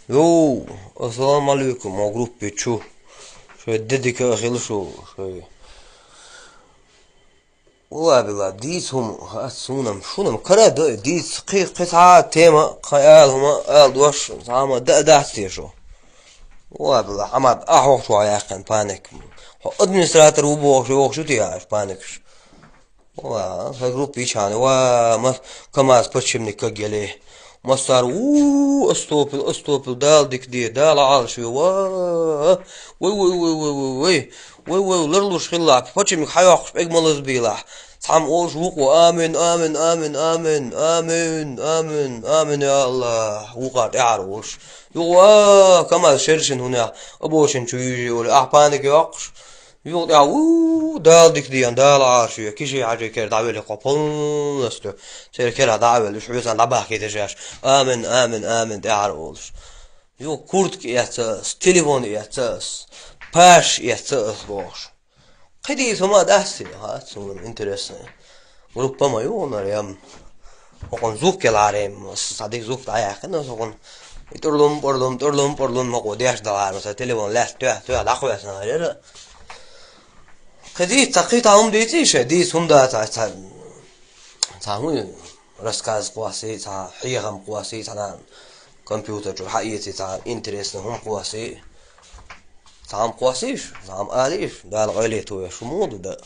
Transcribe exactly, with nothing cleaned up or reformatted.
Йоу, ассаламу алейкум, мо группе чу. Шо дедика хилу шу, шо. Ула била, дийца хӀума, ха, сунам, шунам, кара да, дийца, кхи, кхи цхьа тема, кхы ала хӀума, ала дош, цхьа хӀума да, дац те шо. Ула била, Ахьмад, ахьох шо яьккхина паник. Хьо администратор ву бохуш, йохуш ю те аш паникаш. Ва, хай группа йичхьана, ва, ма-, КамАЗ подшипник кагъеле. Массар, у, астопил, астопил, Дала дика де, Дала Ӏалаш ве, ва, вай, вай, вай, вай, вай, вай, вай, вай, ларлуш хилла, подшипник хьайоккхуш, пӀег ма лазбийлахь. Цхьамма олуш вукхо, амин, амин, амин, амин, амин, амин, амин, я Аллах, вукхар тӀаьхьара олуш. Юха, ва, КамАЗ шершина хӀунех, обочина чу йижи олу, ахь паника йоккхуш. Юха тӀехь, у, Дала дика дийна, Дала Ӏалаш ве, Киши-Хьаьжи кера дӀавелли кхо полностью. Церан кера дӀа а велла, уьш хьоьцан дӀабахкийта шаьш. Амин, амин, амин, тӀаьхьара олуш. Юха куртка эцна ас, телефон эцна ас, паш эцна ас бохуш. Кхидийца хӀума дац те, ха, суна интересно. Группа ма ю хӀунар ям. ХӀокхун зук кхелхьарем, садик зук дӀаяьккхина, хӀокхун и тӀурлум, пӀурлум, тӀурлум, пӀурлум, хӀокхо деш далхьара, сан телефон лаьцна тоьхна, тоьхна, дӀакхоьссина хьарера. Кхидийца, ца кхин цхьа хӀума дийций ше, дийца хӀума дац, ца, ца хӀума рассказ кхоссий, ца хьехам кхоссий, ца компьютер чуьра хьаэций, ца интересный хӀума кхоссий. Ца хӀума кхоссийша, ца хӀума алийша, Дала къайле ту веш, хӀума ду да.